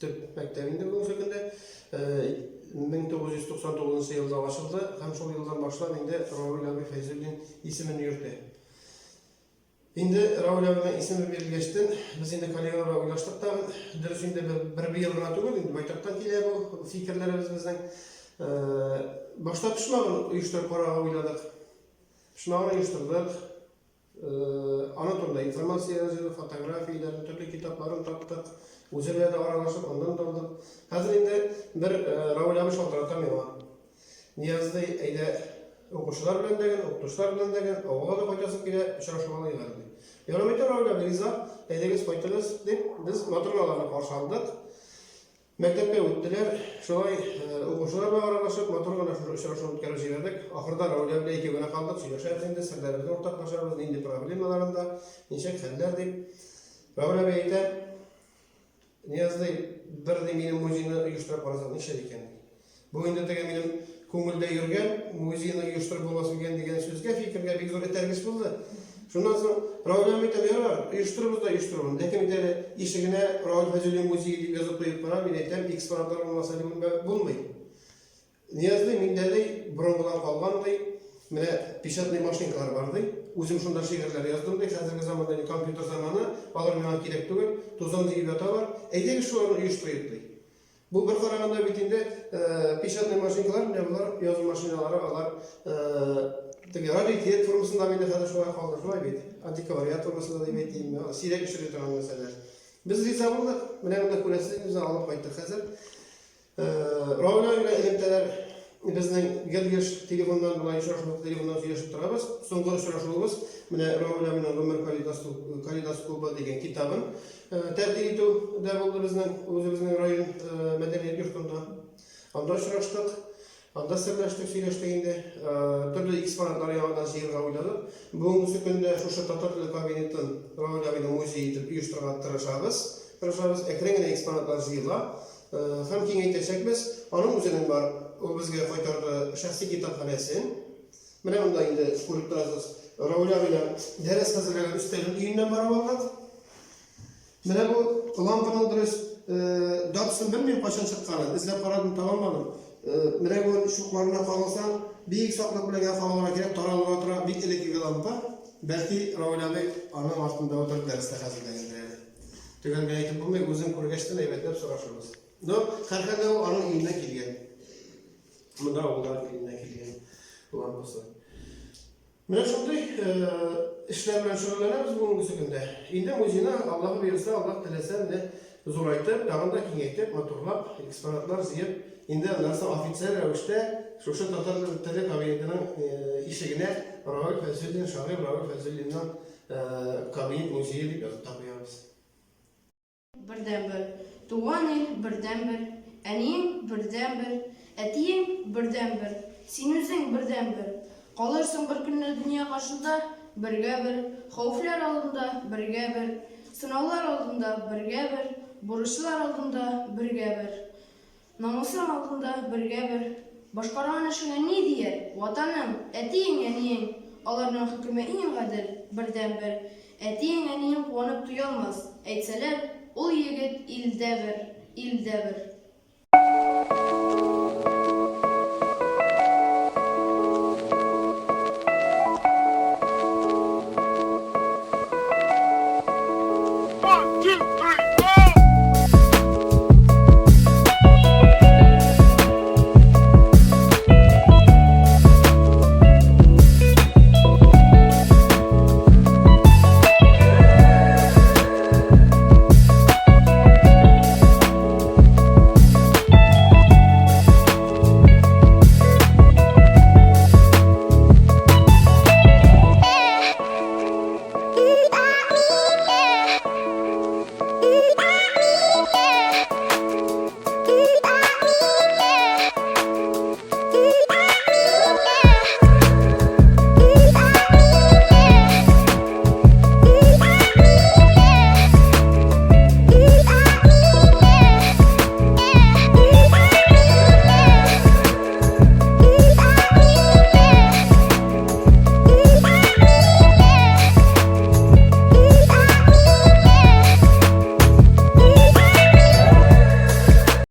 Төп мәктәп инде бүгенге көндә 1999 елда ачылды һәм шул елдан башлап инде Равил абый Фәйзуллин исемен йөртә. Инде Равил абыйның исеме бирелгәчтен, без инде коллегалар белән уйлаштык та, дөрес инде бер, бер быел гына түгел, инде байтактан килә бу фикерләребез безнең. Башта почмагын оештырып карарга уйладык. Почмагын оештырдык. Аның турында информация язылды, фотографияләрен, төрле китапларын таптык. Үзе белән дә аралашып, аннан да алдык. Хәзер инде бер Равил абый шалтырата миңа. Нияз ди, әйдә, укучылар белән дә гел, укытучылар белән дә гел, авылга да кайтасым килә, очрашып алыйк әле, ди. Ярым әйтә Равил абый, риза, әйдәгез, кайтыгыз, дип, без матур аларны каршы алдык. Мәктәпкә үттеләр. Шулай укучылар белән аралашып, матур гына шушы очрашуны үткәреп җибәрдек. Ахырда Раулия белән икәү генә калдык, сөйләшәбез инде, серләребезне уртаклашабыз, нинди проблемалар анда, ничек хәлләр дип. Раулия әби әйтә, Нияз ди, бер ди минем музейны оештырып карасак нишләр икән ди. Бу инде теге минем күңелдә йөргән, музейны оештырып булмас микән дигән сүзгә, фикергә бик зур этәргеч булды. Шуннан соң Равил абый әйтәм, ярар, оештырырбыз да оештырырбыз. Ләкин бит әле ишегенә Равил Фәйзуллин музее дип язып куеп кына, мин әйтәм, экспонатлар булмаса әле булмый. Нияз ди, миндә ди, борынгыдан калган ди, менә печатный машинкалар бар ди, үзем шунда шигырьләр яздым ди, хәзерге заманда инде компьютер заманы, алар миңа кирәк түгел, тузан җыеп яталар, әйдәгез шуларны оештырыйк ди. Бу бер караганда бит инде печатный машинкалар, менә болар язу машиналары, алар теге раритет формасында инде хәзер шулай калды, шулай бит. Антиквариат формасында дип әйтим, сирәк очрый торган нәрсәләр. Без риза булдык. Менә монда күрәсез, без алып кайттык хәзер. Равил белән элемтәләр безнең гел еш телефоннан болай очрашып, телефоннан сөйләшеп торабыз. Соңгы очрашуыбыз менә Равил абыйның Гомер калейдоскобы дигән китабын тәкъдир итү дә булды безнең үзебезнең район мәдәният йортында. Анда очраштык. Анда серләштек, сөйләштек инде. Төрле экспонатлар яңадан җыярга уйладык. Бүгенгесе көндә шушы татар теле кабинетын Равил абыйның музее итеп оештырырга тырышабыз. Тырышабыз. Әкрен генә экспонатлар җыела. Һәм киңәйтәчәкбез. Аның үзенең бар. Ул безгә кайтарды шәхси китапханәсен. Менә монда инде күреп торасыз, Равил абыйның дәрес хәзерләгән өстәлен өеннән барып алдык. Менә бу лампаның дөрес датасын белмим, кайчан чыкканын. Эзләп карадым, таба алмадым. Менә бу чукларына кагылсаң, бик саклык белән генә кагылырга кирәк, таралырга тора. Бик элеккеге лампа. Бәлки, Равил абый аның артында утырып дәрес тә хәзерләгәндер әле. Төгәл генә әйтеп булмый, үзен күргәчтен әйбәтләп сорашырбыз. Но, һәрхәлдә ул аның өеннән килгән. Монда авылда өеннән килгән лампасы. Менә шундый эшләр белән шөгыльләнәбез бүгенге көндә. Инде музейны Аллаһы боерса, Аллаһ теләсә, менә зурайтып, тагын да киңәйтеп, матурлап, экспонатлар җыеп, инде аннан соң официаль рәвештә шушы татар теле кабинетының ишегенә Равил Фәйзуллин, шагыйрь Равил Фәйзуллинның кабинет музее дип язып та куябыз. Бердәнбер, туган ил, бердәнбер, әниең, бердәнбер, әтиең, бердәнбер, син үзең, бердәнбер. Калырсың бер көнне дөнья каршында, бергә-бер, хәвефләр алдында, бергә-бер, сынаулар алдында, бергә-бер, бурычлар алдында, бергә-бер. Намусың алдында бергә-бер Башкарган эшеңә ни дияр Ватаның, әтиең, әниең? Аларның хөкеме иң гадел, бердәнбер. Әтиең, әниең куанып туялмас, Әйтсәләр, ул егет илдә бер, илдә бер.